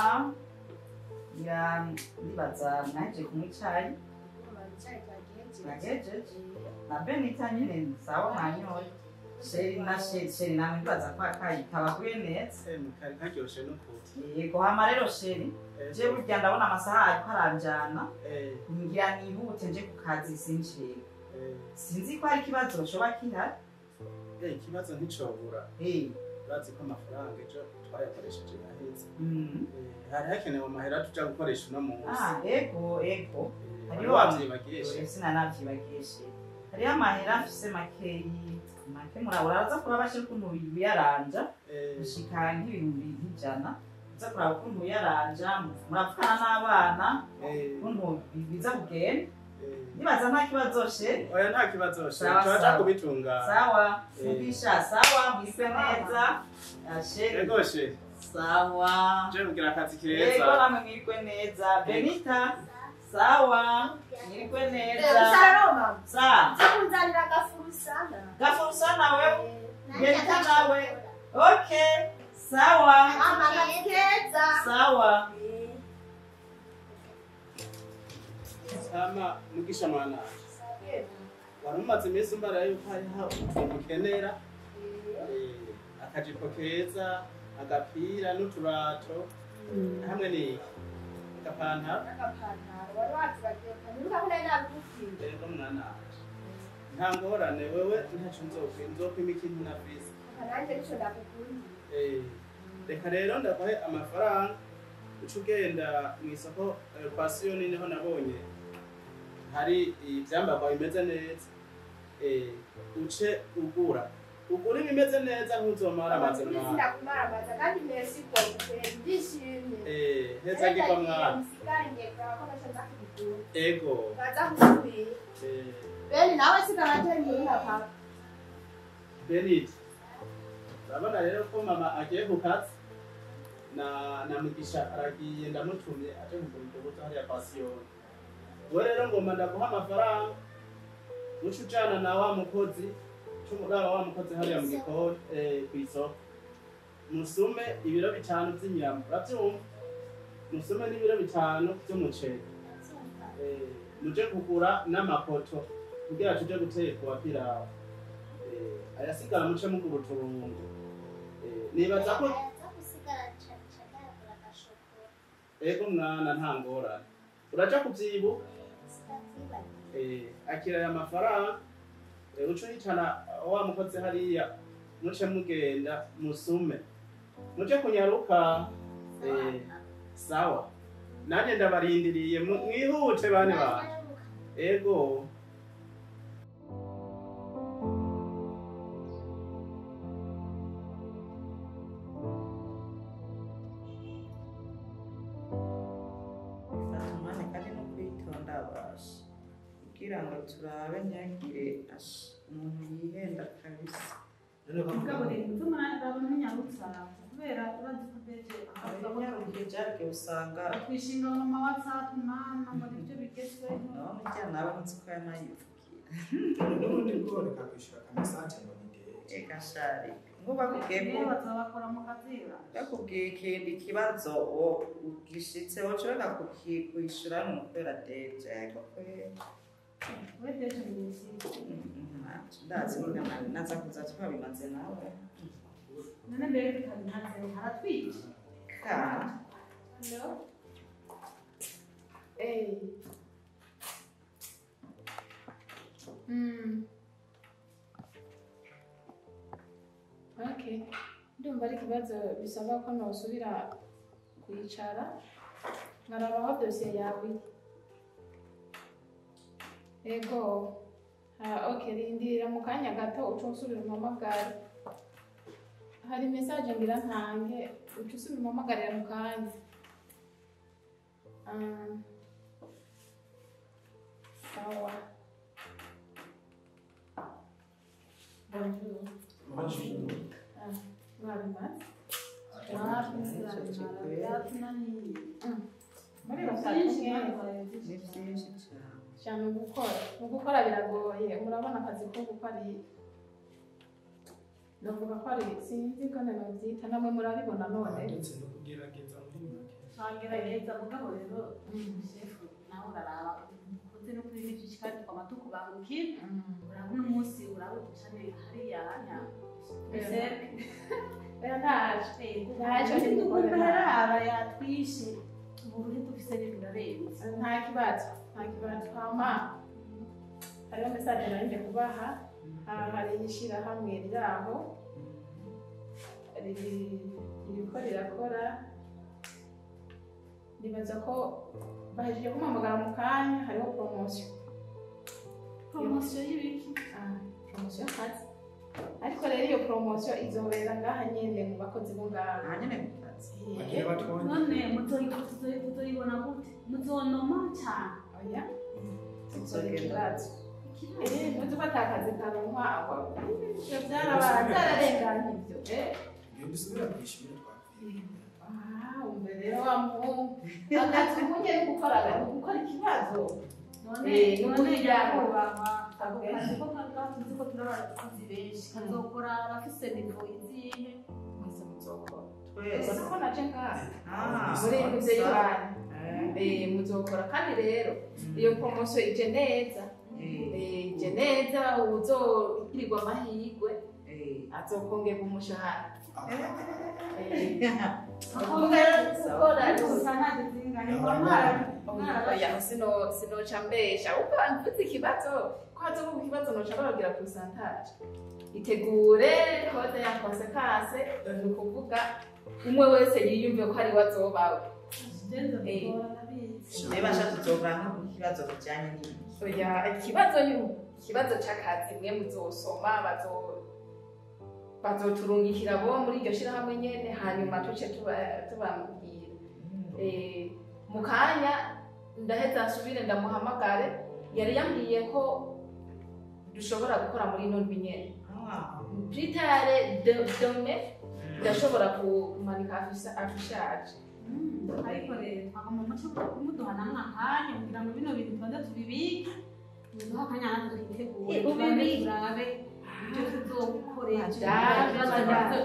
Hama ya ndibaza mwaje kunywa icayi mwagejeje na Benita nyine sawa mwanyoye Sheri na Sheri namwe ndibaza ko akayi kabaguye neza. Kari karyoshe n'ukuri. Yego hama rero Sheri je burya ndabona amasaha ariko aranjana ngira nihute nje ku kazi sinshira. Sinzi ko hari ikibazo coba kihari. Ikibazo nticobura. Urazi ko amafaranga ejo twayakoresheje yaheze. Hari hakenewe amahera tuja gukoresha uno munsi. Ego ego. Hariho wavyibagiye. Sinanavyibagiye. Hariho amahera mfise makeyi. Make murabura kuraba shira ukuntu biyaranja gushika nk'ibihumbi nk'ijana. Uza kuraba ukuntu biyaranja muravugana n'abana ukuntu biza kugenda. Nibaza nta kibazo she. Oya nta kibazo she. Turaja kubitunga. Sawa. Mugisha sawa mwise neza. She. Ego she. Sawa. Je kugira akazi keza. Ego namwe mwirwe neza. Benita. Sawa. Mwirwe neza. Sawa. Sawa. Nzakunzanira gafurusana. Gafurusana wewe. Benita nawe. Okay. Sawa. Mama keza. Sawa. Ama Mugisha mwana wari umaze iminsi umbara yuko hariho utuntu ukenera akajipo keza agapira n'uturato hamwe n'iki agapantaro wari wavyibagiye nibuka ko nari nabikubwiye. Ego mwana nta ngorane wewe ntaco nzokwima ikintu nafise nanje nico ndakukundiye. Reka rero ndaguhe amafaranga uca ugenda mw'isoko kwa Siyoni niho nabonye hari ivyambarwa bimeze neza uce ugura ibimeze neza ntuzomara amaze mwana. Sindakumaramaza kandi merci beaucoup ndishimye. Heza ngirwa mwana. Nsigaranye ko naco nza kubigura. Ego. Baza gusubira. Beni nawe sigara na papa. Benita. Urabona rero ko mama agiye ku kazi na Mugisha aragiye ndamutumye aje kugura utubuto hariya kwa Siyoni. Wewe rero ngomba ndaguha amafaranga uca ujana na wa mukozi cumuraba wa mukozi hariya mu gikoni kw'isoko musume ibiro 5 vy'inyama uravyumva musume n'ibiro 5 vy'umuceri muje kugura n'amapoto kugira tuje guteka wa pilawu ayasigara muce mugura uturungo nibaza ko ego mwana nta ngorane uraja kuvyibuka akira aya mafaranga uca uhitana wa mukozi hariya muce mugenda musume muje kunyaruka sawa nanje ndabarindiriye mwihute bane banje ego. Kugira ngo turabe ntihagire umuntu yihenda kabisa. Kubera urazi ko deje nyarukije usanga twishinga mu WhatsApp mama ngo nibyo bigezweho. None ujya nawe nzi ko yanayivugira. N'ubundi bwo reka kwishura ka message ngo ni deje. Eka shari. Ngo bakubwiye ko bazabakora mu kazira. Bakubwiye ikindi kibazo ugishitse woshobora kukwishura mu kubera deje ariko kwera. We deje ni iki? Ndazi naza kuza twabimaze nawe. None mbere tutabimaze haratwica. Ka. Hello. Okay. Ndumva ari ikibazo bisaba ko nosubira kwicara nkaraba aho dosiye yawe iri. Ego. Okay, rindira mu kanya gato uca usubira umpamagare. Hari message ngira ntange uca usubira umpamagarira mu kanya. Sawa. Bonjour. Bonjour. Mwabimaze? Muri batatu ni byinshi cyane. Cyane gukora. Mu gukora biragoye. Murabona akazi ko gukora navuga ko ari sinzi ko nabyita namwe murabibona none. Ndetse no kugerageza muri make. Twagerageza mugabo rero shefu nawe uraraba ukoze no kuri n'ivyo kandi twama tukubangukira. Urabona umunsi urabona ucane hariya hanya. Oya ntaje. Ntaco ntidukumva yatwishe. Ubu ntidufise n'ibirarenze. Nta kibazo. Nta kibazo. Hama hariho message nari kubaha. Hari ishirahamwe riraho ririko rirakora. Nibaza ko bahejeje kumpamagara mu kanya hariho promotion. Promotion y'ibiki? Promotion y'akazi. Ariko rero iyo promotion izobera ngaha nyene mu bakozi bo ngaha. Aha nyene mu kazi. Bagira batwonye. None muzoyibona gute? Muzonoma cane. Oya. Tuzogenda. Muzi ko ata kazi karonkwa aho. Ivyo vyararenganye ivyo. Ngende usubira kwishura twapfuye. Umve rero wa muhungu. Akazi kunye ni gukora ikibazo. None nyakubahwa ako kazi ko tuzi ko turi abakozi benshi kazokora abafise nivo izihe mwese muzokora. Twese. Ubona ko naje ngaha. Muri muvyeyi wanyu. Muzokora kandi rero iyo promotion ije neza. Ije neza uzogirirwa amahirwe azokongerwa umushahara. Sinoca mbesha uko mvuze ikibazo ko hazovuga ikibazo noca bababwira pourcentage. Itegure koze ya conséquence ni ukuvuga umwe wese yiyumve ko ari we azobawe. Niba ashaka tuzokora nk'ikibazo kijanye n'iki. Oya ikibazo ikibazo c'akazi mwe muzosoma bazoturungikira bo muri iryo shirahamwe nyene hanyuma tuce tubabwira. Mu kanya ndaheza nsubire ndamuhamagare yari yambwiye ko dushobora gukora muri ino ndwi nyene. Plus tard demain ndashobora kumanika affichage. Ariko rero twagomba muce kumuduha namwe akanya kugira ngo bino bintu tubanze tubibike muduhe akanya natwe twitegure tubanze turabe ibyo tuzokoresha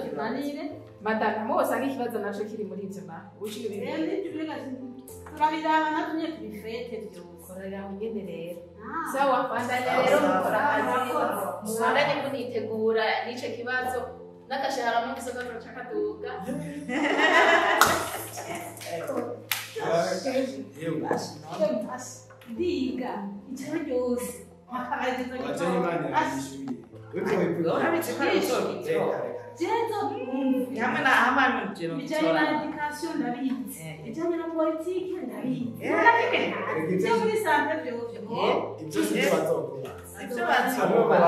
tubanire. Madame mwosanga ikibazo naco kiri muri ivyo ma uciye turabiraba natwe nyene tubifete vyose. Korera aho nyene rero. Sawa bandanya rero mukora akazi mubandanye munitegura n'ico kibazo n'agashahara mu gisoko ca kaduga. Ndiga ijoro ryose. Bijanye na education ndabizi, bijanye na politike ndabizi, ibyo muri sante vyovyo ibyo sivyo bazokora. Sivyo bazokora.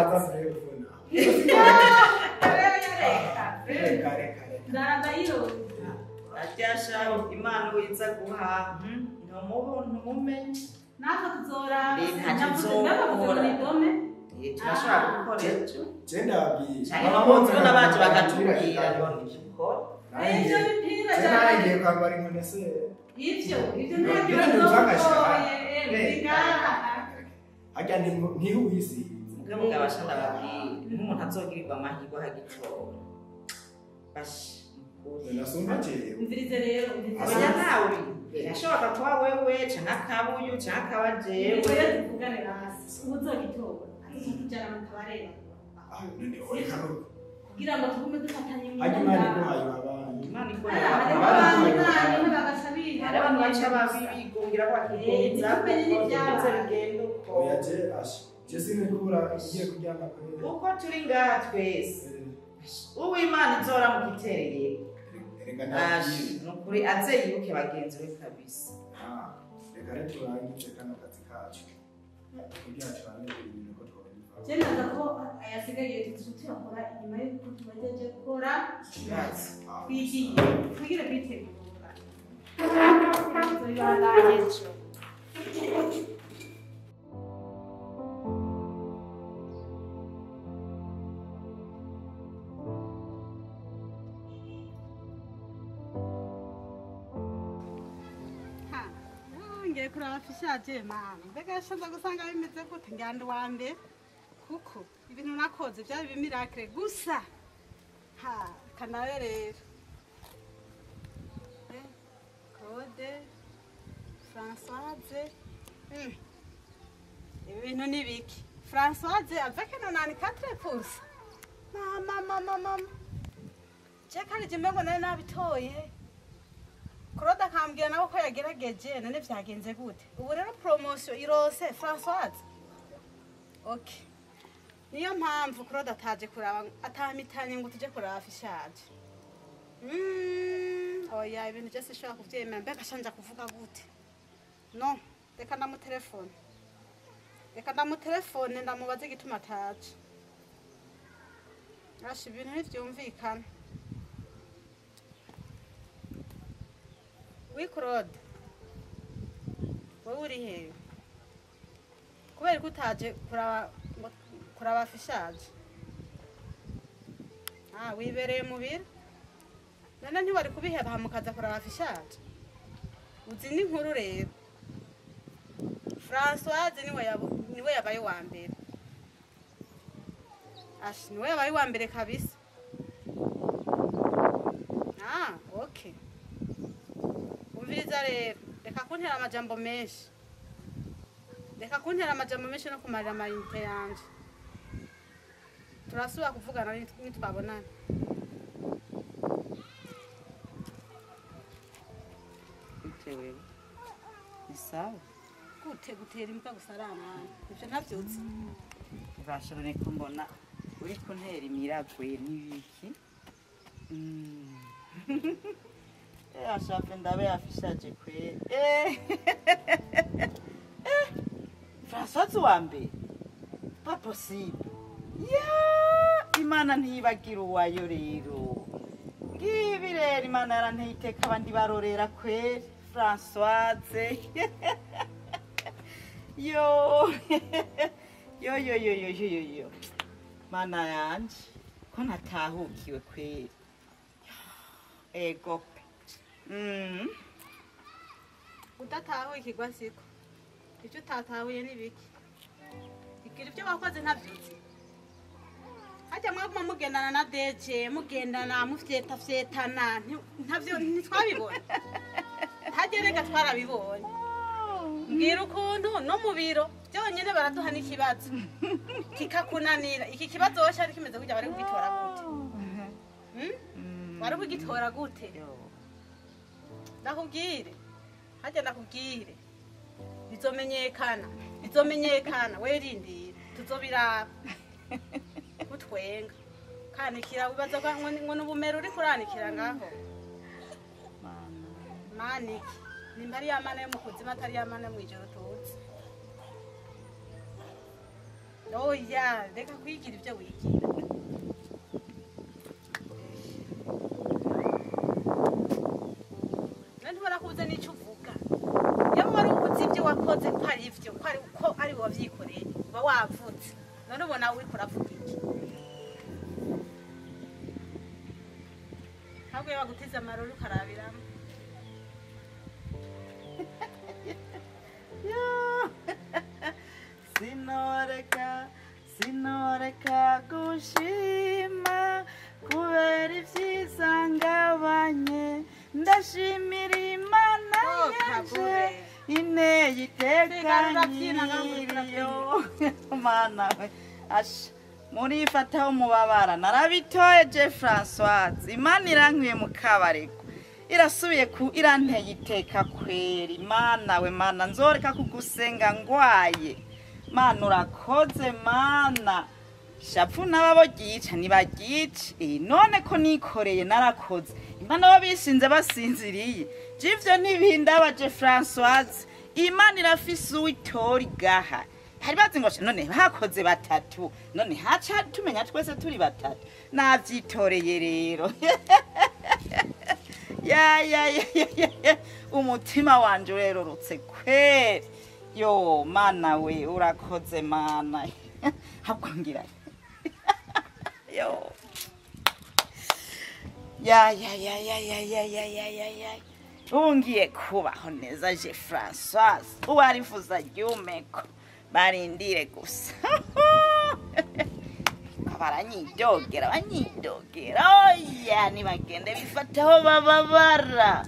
Reka reka. Ndarabayironka. Aryashaho Imana wiza guha ntumumenye. Natwe tuzoraba. Ntacyo ni dome. Turashobora gukora ejo. Je ndababwiye. Abakunzi n'abacu bakatubwira dukora. Ivyo bipira cyane. Ngiye kwambara inkoni se. Ivyo ntabyo bizogoye. Harya ntiwisize. Mugabo mugabasha ndababwiye nk'umuntu azogirirwa amahirwe ahagitora. Bashi. Nasumba jewe. Umvirize rero, umvirize. Oya nawe. Birashoboka kuba wewe canke akabuyu canke akaba jewe. Rero tuvugane hasi. Uzogitora. Azokijana mu kabareba. Kugira ngo tugume dufatanye mu Harya Imana iguhaye abandi. Imana iguhaye abandi. Hari abantu baca babigungira bakigunza. Bigenda uko. Oya je asha. Je sinikura ngiye kuryama kubera. Uko turi ngaha twese. Uwimana izora mu gitereye. Reka ndabwire. Nukuri aze yibuke bagenzi be kabisa. Reka rero turangize kano kazi kacu. Kugira turabe ibintu ko twobiva. Je naza ko ayasigaye tuyakora inyuma y'uko tubagejeje gukora. Twigiye. Twigire kwitegura. Tuzobandanya ejo. Ngiye kuraba afishaje mama mbega yashanza gusanga bimeze gute nganda wa mbere kuko ibintu nakoze byari bimiracle gusa ha kanabe rero kode Françoise. Ibi bintu ni biki? Françoise avec 94%. Mama mama mama. Je kandi je mbengo nari nabitoye. Claude akambwira nawe ko yagerageje none vyagenze gute? Ubu rero promotion irose Françoise. Okay. Niyo mpamvu Claude ataje kuraba atamitanye ngo tuje kuraba afishaje. Oya ibintu byose shaka kuvyemera mbega shanja kuvuga gute? No, reka ndamutelefone. Reka ndamutelefone ndamubaze igituma ataje. Asha ibintu ntivyumvikana. Oui Claude. Wowe uri hehe? Kubera ko utaje kuraba afishaje. Ah, wibereye mu biro? None ntiwari kubiheba mukaza kuraba afishaje. Uzi n'inkuru rero. Françoise niwe yabaye wa mbere. Ash niwe yabaye wa mbere kabisa. Ah, okay. Umviriza rero, reka kuntera amajambo menshi. Reka kuntera amajambo menshi no kumarira amayinite yanje. Turasubira kuvugana nitwabonana. Wewe ni sawa gute gutera imbwa gusarana ivyo ntavyutse bashobone ko mbona uri kuntera imiragwe n'ibiki. Ashafe ndabe afishaje kwe. Françoise wa mbere pas possible. Ya Imana ntibagira uwayo rero. Ngibi rero Imana yaranteye iteka abandi barorera kweri. Françoise. Yo. Yo yo yo yo yo yo. Mana yanje ko natahukiwe kweri. Ego. Udatahukirwa siko. Ivyo utatahuye ni biki? Igira ibyo wakoze ntavyutse. Hajya mwaguma mugendana na DJ, mugendana mufyeta fyetana, ntavyo ntitwabibonye. Hagerega twarabibonye. Mbwira ukuntu no mu biro byonyine baraduha n'ikibazo kikakunanira. Iki kibazo wowe cyari kimeze kujya bari kugitora gute? Bari kugitora gute? Ndakubwire. Hajya ndakubwire. Bizomenyekana. Bizomenyekana werindira. Tuzobiraba. Utwenga. Kanikira ubaza ko ngo n'ubumero uri kuranikira ngaho. Maniki nimba ari yamana yo mukuzima atari yamana mu ijoro tuzi. Oya reka kwigira ibyo wigira. Nandi barakubuza n'icyo uvuga. Yaba wari uzi ibyo wakoze ko ari ivyo ko ari uko ari wavyikoreye uba wavutse. None ubona uriko uravuga iki? Ntabwo yabaguteze amarori ukarabiramo. Sinoreka gushima kubera ivyiza ngabanye ndashimira Imana yanje inteye iteka nyiriyo. Mana we asha murifataho mubabara narabitoye je Françoise. Imana irankwiye mu kabareko irasubiye ku iranteye iteka kweri. Mana we mana nzoreka kugusenga ngwaye. Mana urakoze mana. Shapfu n'ababo gica nibagice. None ko nikoreye narakoze. Imana bo bishinze basinziriye. Jivyo ntibindaba je Françoise. Imana irafise uwitora igaha. Hari bazi ngo none hakoze batatu. None haca tumenya twese turi batatu. Navyitoreye rero. Ya ya ya ya. Umutima wanje urerorotse kweri. Yo mana we urakoze mana. Habwo ngira. Yo. Ya ya ya ya ya ya ya ya ya ya. Ungiye kubaho neza je Françoise. Uwarifuza ryumeko. Barindire gusa. Baranyidogera banyidogera. Oya nibagende bifataho bababara.